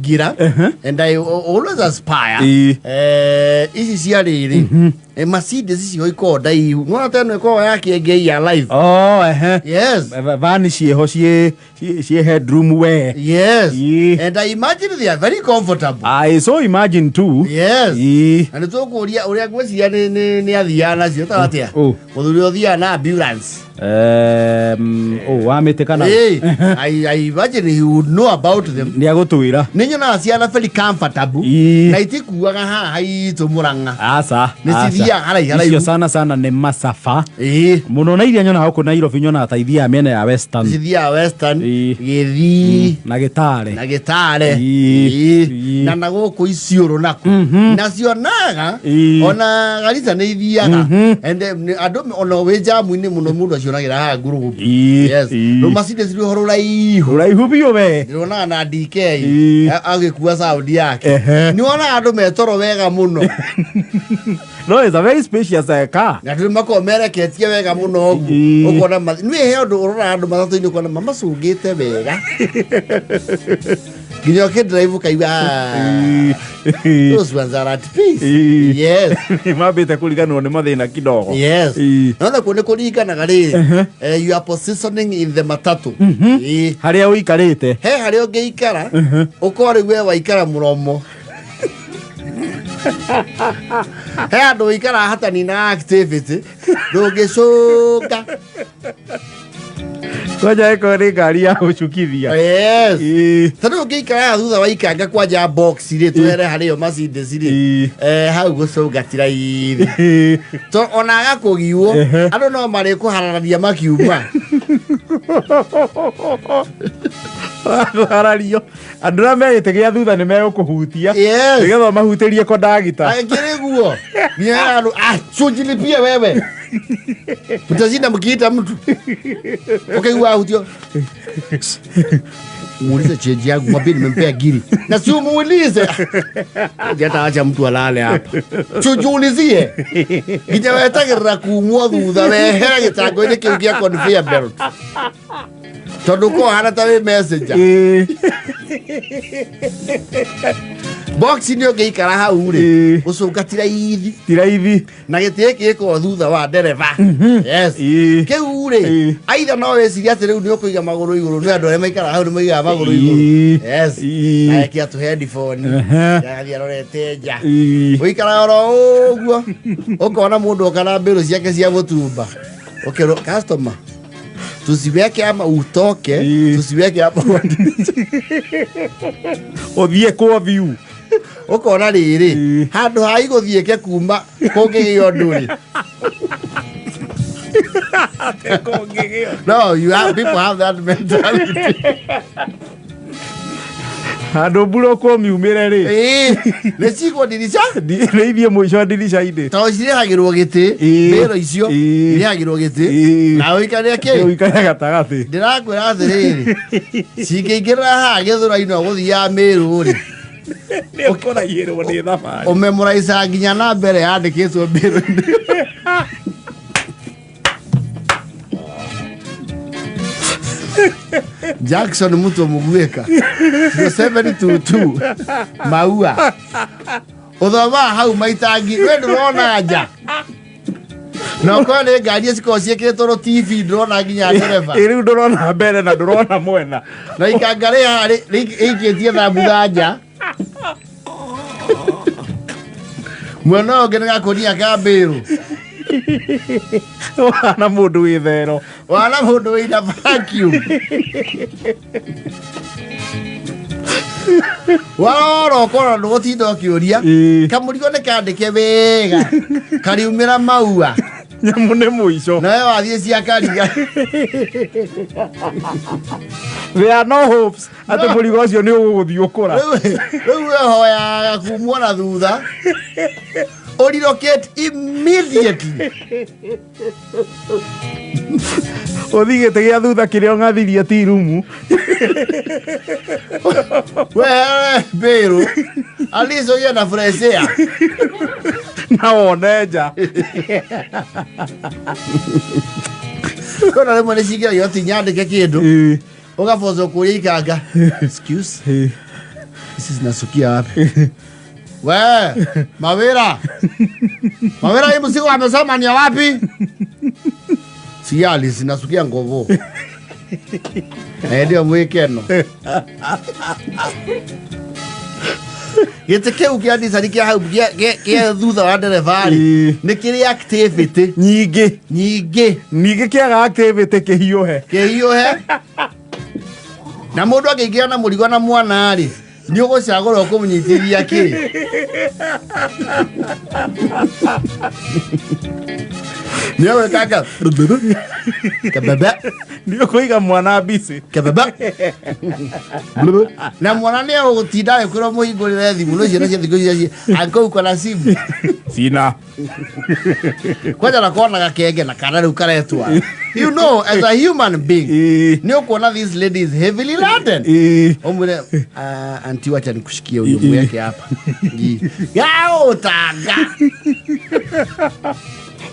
Gira and I always aspire. Ici cia rĩrĩ, Mercedes icio ikoragwo ndaihu, nona ta ĩno ĩkoragwo ya kĩengei ya live. Oh, ehe. Yes. Vani ciĩho ciĩ headroom we. Yes. Ĩĩ. And I imagine they are very comfortable. I so imagine too. Yes. Ĩĩ. Na nĩ tũkũria ũrĩa ngwĩciria nĩ athiaga nacio ta atĩa. Oh. Mũthuri ũrĩa ũthiaga na ambulance. Oh, wa mĩtĩ kana? Hey, I imagine he would know about them. Nĩ agũtwĩra. Nĩ nyonaga ciana very comfortable. Ĩĩ. Na itikuaga haha itũ Mũrang'a. Aca. Nĩ cithiaga haraihu haraihu. Icio sana sana nĩ macaba. Ĩĩ. Mũno na iria nyonaga gũkũ Nairobi nyonaga ta ithiaga mĩena ya Western. Cithiaga Western, Ĩĩ. Gĩthii Na Gĩtare. Na Gĩtare. Ĩĩ. Ĩĩ. Ĩĩ. Na gũkũ Isiolo naku. Nacionaga ona Garissa nĩ ithiaga. And andũ ona wĩ jamu-inĩ mũno mũndũ acionagĩra haha ngurugu. Ĩĩ. Yes. Ĩĩ. Rĩu Mercedes rĩ ũhoro ũraihu. Ũraihu biũ we. Ndĩronaga na DK Ĩĩ. agĩkua sound yake. Ehe. Nĩ wonaga andũ metoro wega mũno. No, it's a very spacious car. Na andũ makoragwo mereketie wega mũno ũguo. Ĩĩ. Ũkona nĩ he ũndũ ũroraga andũ matatũ-inĩ ũkona mamacũngĩte wega nginya ũkĩdrive ũkaigua, "Ah, those ones are at peace." Ĩĩ. Yes. Mambĩte kũriganĩrwo nĩ mathĩna kidogo. Yes. Ĩĩ. Naona kuo nĩ kũringanaga rĩrĩ, you are positioning in the matatu. Ĩĩ. Harĩa ũikarĩte. He harĩa ũngĩikara ũkorwo rĩu we waikara mũromo, he andũ ũikara hatani na activity ndũngĩcũnga. Kwanja ĩkorwo nĩ ngari ya gũcukithia. Yes. Ĩĩ. Tondũ ũngĩikara haha thutha wa ikanga kwanja box rĩ, twere harĩ yo Mercedes rĩ, Ĩĩ. hau gũcũnga ti raithi. Ĩĩ. To ona agakũgiwo Ehe. andũ no marĩkũharararia makiuma. Kũharario andũ arĩa me gĩtĩ gĩa thutha nĩ megũkũhutia Yes. nĩgetha ũmahutĩrie kondagita. Akĩrĩ guo nginya andũ, ah, sujilipie wewe, mtashinda mkiita mtu ukaigua ahutio, muulize change yangu, mwambie nimempea ngiri na si umuulize hata, acha mtu alale hapa, tujiulizie nginya wetagĩrĩra kumwo thutha wehere gĩtango-inĩ kĩu gĩa conveyor belt tondũ ko hana ta wĩ messenger. Ĩĩ. Box nĩ ũngĩikara hau rĩ, Ĩĩ. gũcũnga ti raithi. Ti raithi. Na gĩtĩ gĩkĩ gĩkoragwo thutha wa ndereba, yes. Ĩĩ. Kĩu rĩ, Ĩĩ. aitha no wĩcirie atĩ rĩu nĩ ũkũiga magũrũ igũrũ, nĩ andũ arĩa maikaraga hau nĩ maigaga magũrũ igũrũ. Ĩĩ. Yes. Ĩĩ. Na ekia tũ headphone. Agathiĩ arorete nja. Ĩĩ. Ũikaraga oro ũguo ũkona mũndũ oka na mbĩrũ ciake cia mũtumba, ũkerwo customer tusiweke ama utoke. Ĩĩ. Tusiweke ama ũthiĩ kwa view. Ũkona rĩrĩ, Ĩĩ. handũ ha igũthiĩke kuma kũngĩgĩa ũndũ rĩ. No, you have, people have that mentality. Handũ mburoko miumĩre rĩ. Ĩĩ, nĩ cigwo ndirica. Nĩ ithiĩ mũico ndirica-inĩ. Tondũ cirĩhagĩrwo gĩtĩ. Ĩĩ. Mbĩro icio Ĩĩ. irĩhagĩrwo gĩtĩ. Ĩĩ. Na ũikarĩre kĩ? Ũikare gatagatĩ. Ndĩrakwĩra atĩrĩrĩ, cingĩingĩrĩra haha gĩthũra-inĩ ũgũthiaga Mĩrũ rĩ, Nĩ ũkũraihĩrwo nĩ thabarĩ. Ũmemoraicaga nginya na mbere yandĩkĩtwo mbĩrũ-inĩ. Jackson Mutua Muguĩka 0722 Maua ũthomaga hau maitangi we ndũrona nja na ũkorwo nĩ ngari cikorwo ciĩkĩrĩtwo rũ TV ndũrona nginya ndereba. Ĩ, rĩu ndũrona mbere na ndũrona mwena. Na ikanga rĩ haha rĩikĩtie thambutha nja, mwena ũyũ ũngĩ nĩ gakũnia ka mbĩrũ. Wana mũndũ wĩ thero. Wana mũndũ wĩna vacuum warora ũkona ndũgũtinda ũkĩũria. Ĩĩ. Kamũrigo nĩ kandĩke wega kariumĩra maua. Nyamũ nĩ mũico. Nawe wathiĩ cia kariga. There are no hopes atĩ mũrigo ũcio nĩ ũgũgũthiĩ ũkũra. Rĩu wehoyaga kumwo na thutha ũrelocate immediately. Ũthiĩ gĩtĩ gĩa thutha kĩrĩa ũng'athirie ti rumu. We mbĩrũ at least ũgĩe na fresh air. Na wone nja. Kwĩna rĩmwe nĩ cingĩragio ti nyandĩke kĩndũ. Ĩĩ. Ũgabocwo kũrĩa ikanga, excuse. Ĩĩ. Ici zinasukia wapi? We, Mawira. Mawira hii mzigo amesema ni ya wapi? Siali zinasukia ngovo. Ndio mwikeno. Gĩtĩ kĩu kĩa ndicari kĩa hau kĩa thutha wa nderebarĩ nĩ kĩrĩ activity nyingĩ. Nyingĩ. Ningĩ kĩaga activity kĩhiũhe. Kĩhiũhe na mũndũ angĩingĩra na mũrigo na mwana rĩ, nĩ ũgũcagũra ũkũmũnyitithia kĩ. Nĩ ũgwĩkanga kebebe. Nĩ ũkũiga mwana busy. Kebebe na mwana nĩ agũtinda agĩkwĩra mũhingũrĩre thimũ, no ciana cia thikũ ici angĩkorwo uko na simu. Sina. Kwanja nakona gakenge na kana rĩu karetwara, you know, as a human being, nĩ ũkuona this lady is heavily laden. Umwire, "Ah, auntie, wacha nikushikie huyo, mweke hapa." Gaũtanga.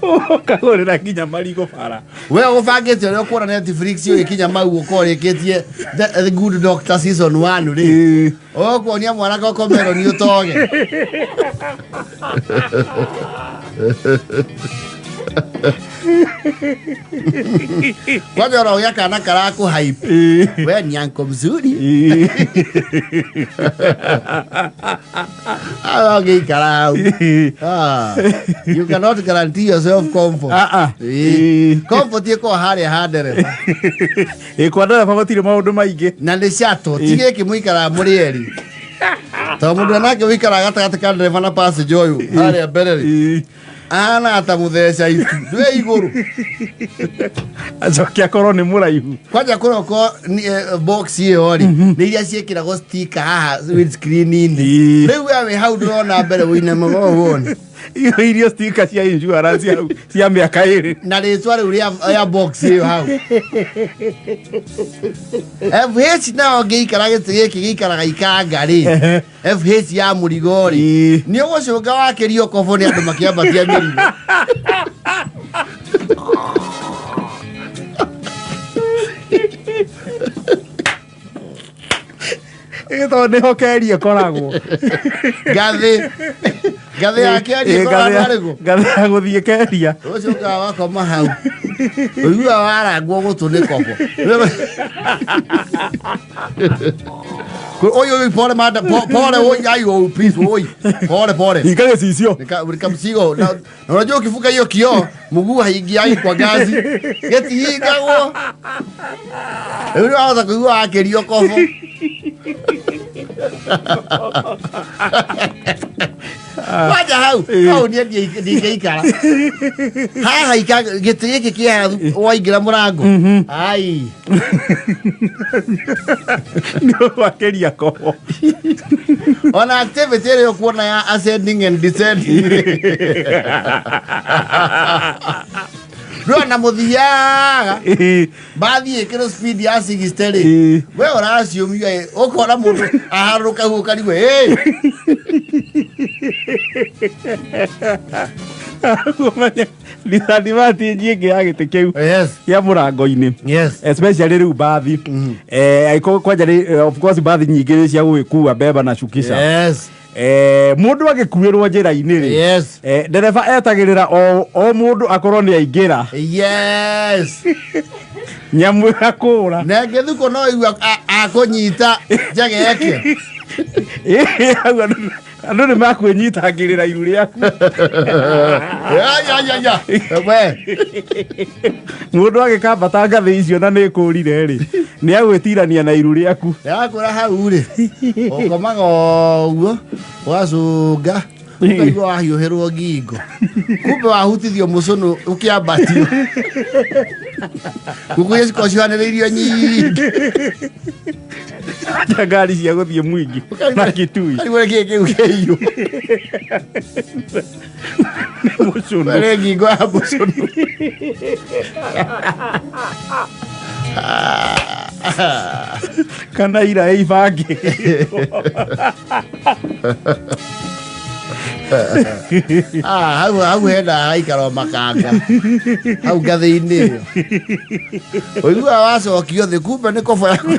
Ũkagũrĩra nginya marigũ bara. We ũbangĩte ũrĩa ũkuona Netflix ũgĩkinya mau ũkorwo ũrĩkĩtie The Good Doctor season 1 rĩ, ũkuonia mwana kokomero nĩ ũtoge. Kwanza ũrogĩa kana karakũhype, "We ni uncle mzuri." Ũngĩikara hau. Ah, you cannot guarantee yourself comfort. Ah, ah. Comfort ĩkorwo harĩa ha ndereba. Ĩ, kwa ndereba gũtirĩ maũndũ maingĩ. Na nĩ catũ ti gĩkĩ mũikaraga mũrĩ erĩ, tondũ mũndũ nake ũikaraga gatagatĩ ka ndereba na passenger ũyũ harĩa mbere rĩ, ahana ta mũtheca itu ndwĩ igũrũ. Acoke akorwo nĩ mũraihu. Kwanja kũroko box ĩyo rĩ, nĩ iria ciĩkĩragwo sticker haha windscreen-inĩ. Rĩu we wĩ hau ndũrona mbere, wĩinamaga ũũ wone. Icio irio sticker cia insurance hau cia mĩaka 2. Na rĩtwa rĩu rĩa box ĩyo hau FH, nayo ngĩikara gĩtĩ gĩkĩ gĩikaraga ikanga rĩ, FH ya mũrigo rĩ, nĩ ũgũcũnga wakĩrio kobo nĩ andũ makĩambatia mĩrigo. Ĩ, tondũ nĩho keria ĩkoragwo. Ngathĩ ya kĩaria. Ĩ, ĩkoragwo arĩkũ? Ngathĩ ya gũthiĩ keria. Ũcũngaga wakoma hau, ũiguaga warangwo gũtũ nĩ kobo. Oi, oi, pole madam, pole, oi, ai, oh, please, oi, pole pole. Hinga gĩcicio. Nikamsigo na unajua ukifunga hiyo kioo mguu haingiagi kwa ngazi, gĩtihingagwo. Rĩu nĩ wahota kũigua wakĩrio kobo. Kwanja hau hau niĩ ndingĩikara haha gĩtĩ gĩkĩ kĩ haha waingĩra mũrango ai. Nĩ ũgwakĩria kobo. Ona activity ĩrĩa ũkuona ya ascending and descending ndũrona mũthiaga mbathi ĩkĩrwo speed ya 60 rĩ, we ũraciũmia ĩ, ũkona mũndũ aharũrũka hau ũkarigwo ĩ. Ũmenye disadvantage ĩngĩ ya gĩtĩ kĩu kĩa mũrango-inĩ, especially rĩu mbathi, angĩkorwo kwanja of course mbathi nyingĩ nĩ cia gũgĩkua beba na shukisha. Mũndũ agĩkuĩrwo njĩra-inĩ rĩ, ndereba etagĩrĩra o mũndũ akorwo nĩ aingĩra. Nyamũ ĩgakũra. Na ĩngĩthukwo no igua akũnyita njegeke. Hau andũ nĩ makwĩnyitangĩrĩra iru rĩaku. Ya, ya, ya, ya. We. Mũndũ agĩkambata ngathĩ icio na nĩ kũrire rĩ, nĩ agwĩtirania na iru rĩaku. Yakũra hau rĩ, ũkomaga ũguo ũgacũnga ũkaigua wahiũhĩrwo ngingo, kumbe wahutithio mũcũnũ ũkĩambatio. Ngũkũ iria cikoragwo cihanĩrĩirio nyingĩ. Ta ngari cia gũthiĩ mwingi na Kitui. Karigwo nĩ kĩĩ kĩu kĩiyũ. Mũcũnũ. Nĩ ngingo ya mũcũnũ. Kana ira ĩibangĩ. Ah, hau hena haikara o makanga hau ngathĩ-inĩ ĩyo, ũiguaga wacokio thĩ, kumbe nĩ kobo yaku.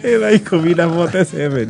Ĩ thaa 10:47.